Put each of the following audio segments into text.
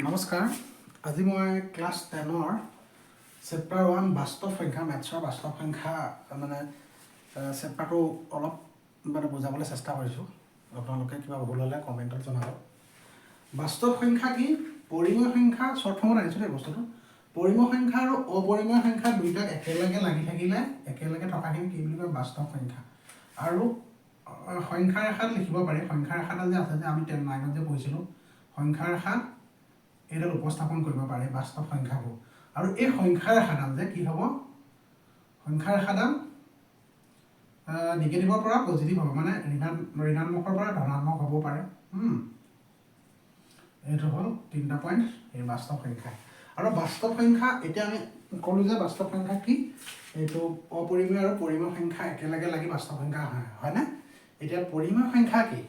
নমস্কাৰ। আজি মই ক্লাছ 10ৰ চেপ্টাৰ 1, বাস্তৱ সংখ্যা, মেথছৰ বাস্তৱ সংখ্যা মানে চেপ্টাৰটো অলপ মানে বুজাবলৈ চেষ্টা কৰিছোঁ। আপোনালোকে কিবা ভুল হ'লে কমেণ্টত জনাব। বাস্তৱ সংখ্যা কি? পৰিমেয় সংখ্যা, শ্বৰ্ট ফৰ্মত আনিছোঁ দেই বস্তুটো। পৰিমেয় সংখ্যা আৰু অপৰিমেয় সংখ্যা দুইটাক একেলগে লাগি থাকিলে, একেলগে থকাখিনি কি বুলি কয়? বাস্তৱ সংখ্যা। আৰু সংখ্যা ৰেখাত লিখিব পাৰি। সংখ্যা ৰেখাডাল যে আছে যে, আমি 10 9ত যে পঢ়িছিলোঁ, সংখ্যা ৰেখাত এইডাল উপস্থাপন কৰিব পাৰে বাস্তৱ সংখ্যাবোৰ। আৰু এই সংখ্যা ৰেখাডাল যে কি হ'ব? সংখ্যা ৰেখাডাল নিগেটিভৰ পৰা পজিটিভ হ'ব, মানে ঋণাত্মকৰ পৰা ধনাত্মক হ'ব পাৰে। এইটো হ'ল তিনিটা পইণ্ট এই বাস্তৱ সংখ্যা। আৰু বাস্তৱ সংখ্যা এতিয়া আমি ক'লোঁ যে বাস্তৱ সংখ্যা কি? এইটো অপৰিমেয় আৰু পৰিমেয় সংখ্যা একেলগে লাগি বাস্তৱ সংখ্যা হয়, হয়নে? এতিয়া পৰিমেয় সংখ্যা কি?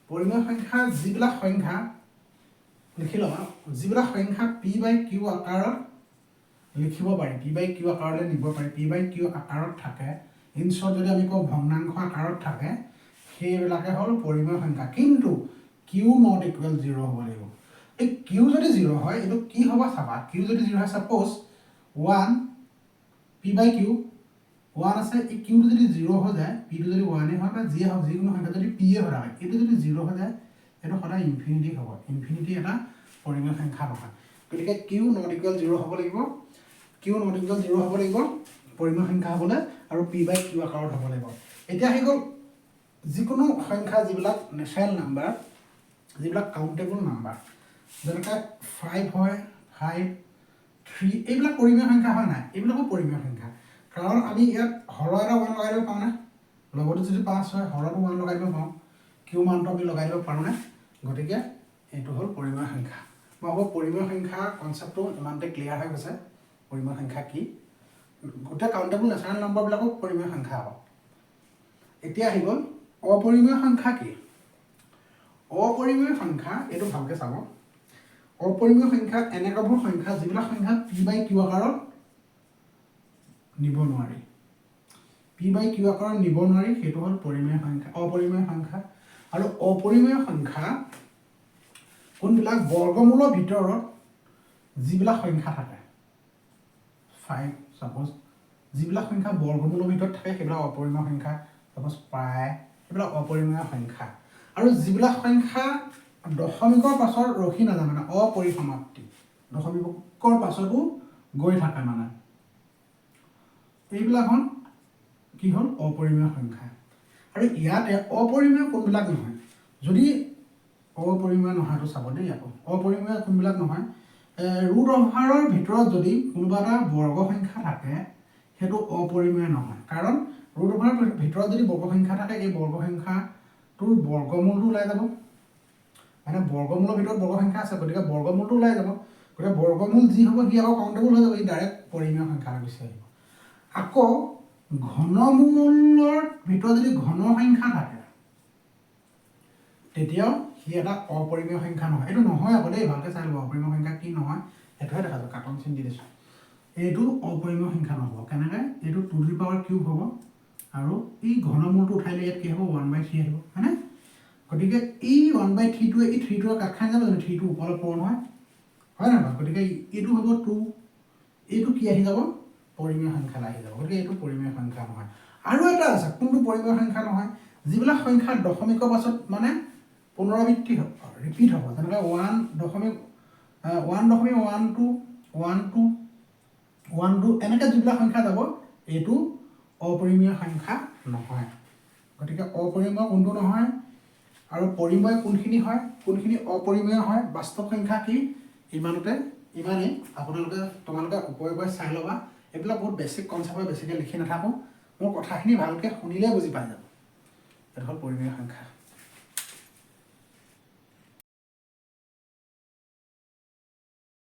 পৰিমেয় সংখ্যা যিবিলাক সংখ্যা, লিখি ল'বা, যিবিলাক সংখ্যা পি বাই কিউ আকাৰত লিখিব পাৰি, পি বাই কিউ আকাৰলৈ নিব পাৰি, পি বাই কিউ আকাৰত থাকে, ইন শ্বৰ্ট যদি আমি কওঁ ভগ্নাংশ আকাৰত থাকে, সেইবিলাকে হ'ল পৰিমেয় সংখ্যা। কিন্তু কিউ not equal zero' হ'ব লাগিব। এই কিউ যদি জিৰ' হয়, এইটো কি হ'ব চাবা। কিউ যদি জিৰ' হয়, suppose one P by Q one আছে, এই কিউটো যদি জিৰ' হৈ যায়, পিটো যদি ওৱানেই হয় বা যিয়ে হওক, যিকোনো সংখ্যা যদি পিয়ে হৈ থাকে, এইটো যদি জিৰ' হৈ যায়, এইটো সদায় ইনফিনিটি হ'ব। ইনফিনিটি এটা পৰিমেয় সংখ্যা নহয়। গতিকে কিউ not equal zero' হ'ব লাগিব। কিউ not equal zero' হ'ব লাগিব পৰিমেয় সংখ্যা হ'বলৈ আৰু পি বাই কিউ আকাৰত হ'ব লাগিব। এতিয়া আহি গ'ল যিকোনো সংখ্যা, যিবিলাক নেচাৰেল নাম্বাৰ, যিবিলাক কাউণ্টেবল নাম্বাৰ, যেনেকৈ 5 হয়, 5, 3, এইবিলাক পৰিমেয় সংখ্যা হয় নাই? এইবিলাকো পৰিমেয় সংখ্যা। কাৰণ আমি ইয়াত হৰ এটা ওৱান লগাই দিব পাৰোঁনে? লগতো যদি 5 হয়, হৰটো ওৱান লগাই দিব পাৰোঁ। কিউ মানটো আমি লগাই দিব পাৰোঁনে? গতিকে এইটো হ'ল পৰিমেয় সংখ্যা। মই ভাবোঁ পৰিমেয় সংখ্যা কনচেপ্টটো ইমানতে ক্লিয়াৰ হৈ গৈছে। পৰিমেয় সংখ্যা কি? গোটেই কাউণ্টেবল নেচাৰেল নম্বৰবিলাকো পৰিমেয় সংখ্যা হ'ব। এতিয়া আহি গ'ল অপৰিমেয় সংখ্যা কি? অপৰিমেয় সংখ্যা, এইটো ভালকৈ চাব। অপৰিমেয় সংখ্যা এনেকুৱাবোৰ সংখ্যা, যিবিলাক সংখ্যা পি বাই কিউ আকাৰত নিব নোৱাৰি। পি বাই কিউ আকাৰত নিব নোৱাৰি, সেইটো হ'ল পৰিমেয় সংখ্যা, অপৰিমেয় সংখ্যা। আৰু অপৰিমেয় সংখ্যা কোনবিলাক? বৰ্গমূলৰ ভিতৰত যিবিলাক সংখ্যা থাকে, 5 ছাপ'জ, যিবিলাক সংখ্যা বৰ্গমূলৰ ভিতৰত থাকে, সেইবিলাক অপৰিমেয় সংখ্যা। ছাপ'জ পাই, সেইবিলাক অপৰিমেয় সংখ্যা। আৰু যিবিলাক সংখ্যা দশমিকৰ পাছত ৰখি নাযায়, মানে অপৰিসমাপ্তি, দশমিকৰ পাছতো গৈ থাকে, মানে এইবিলাক হ'ল কি হ'ল? অপৰিমেয় সংখ্যা। আৰু ইয়াতে অপৰিমেয় কোনবিলাক নহয়? যদি অপৰিমেয় নহয়টো চাব দেই আকৌ। অপৰিমেয় কোনবিলাক নহয়? ৰুট অভাৰৰ ভিতৰত যদি কোনোবা এটা বৰ্গ সংখ্যা থাকে, সেইটো অপৰিমেয় নহয়। কাৰণ ৰুট অভাৰৰ ভিতৰত যদি বৰ্গ সংখ্যা থাকে, এই বৰ্গ সংখ্যাটোৰ বৰ্গমূলটো ওলাই যাব। মানে বৰ্গমূলৰ ভিতৰত বৰ্গ সংখ্যা আছে, গতিকে বৰ্গমূলটো ওলাই যাব। গতিকে বৰ্গমূল যি হ'ব, সি আকৌ কাউণ্টেবল হৈ যাব, ই ডাইৰেক্ট পৰিমেয় সংখ্যালৈ গুচি আহিব। আকৌ ঘনমূলৰ ভিতৰত যদি ঘন সংখ্যা থাকে, তেতিয়াও সি এটা অপৰিমেয় সংখ্যা নহয়। এইটো নহয় আকৌ দেই, ভালকৈ চাই ল'ব। অপৰিমেয় সংখ্যা কি নহয়, সেইটোহে দেখা যাব। কাটন চিন দি দিছোঁ। এইটো অপৰিমেয় সংখ্যা নহ'ব। কেনেকৈ? এইটো two the power cube হ'ব আৰু এই ঘনমূলটো উঠাই দিলে ইয়াত কি হ'ব? 1/3 আহিব, হয়নে? গতিকে এই 1/3টোৱে এই থ্ৰীটোৱে কাট খাই যাব জানো? থ্ৰীটো ওপৰলৈ পূৰণ হয়, হয় নহয় বাৰু? গতিকে এইটো হ'ব টু। এইটো কি আহি যাব? পৰিমেয় সংখ্যালৈ আহি যাব। গতিকে এইটো পৰিমেয় সংখ্যা নহয়। আৰু এটা আছে, কোনটো পৰিমেয় সংখ্যা নহয়? যিবিলাক সংখ্যা দশমিকৰ পাছত মানে পুনৰাবৃত্তি হ'ব, ৰিপিট হ'ব। যেনেকৈ 1 দশমিক 1.12 12 12, এনেকৈ যিবিলাক সংখ্যা যাব, এইটো অপৰিমেয় সংখ্যা নহয়। গতিকে অপৰিমেয় কোনটো নহয় আৰু পৰিমেয় কোনখিনি হয়, কোনখিনি অপৰিমেয় হয়, বাস্তৱ সংখ্যা কি, ইমানতে ইমানেই। আপোনালোকে তোমালোকে ওপৰে ওপৰে চাই ল'বা। এইবিলাক বহুত বেছিক কনচেপ্ট হয়, বেছিকৈ লিখি নাথাকোঁ। মোৰ কথাখিনি ভালকৈ শুনিলে বুজি পাই যাব। এইটো হ'ল পৰিমেয় সংখ্যা।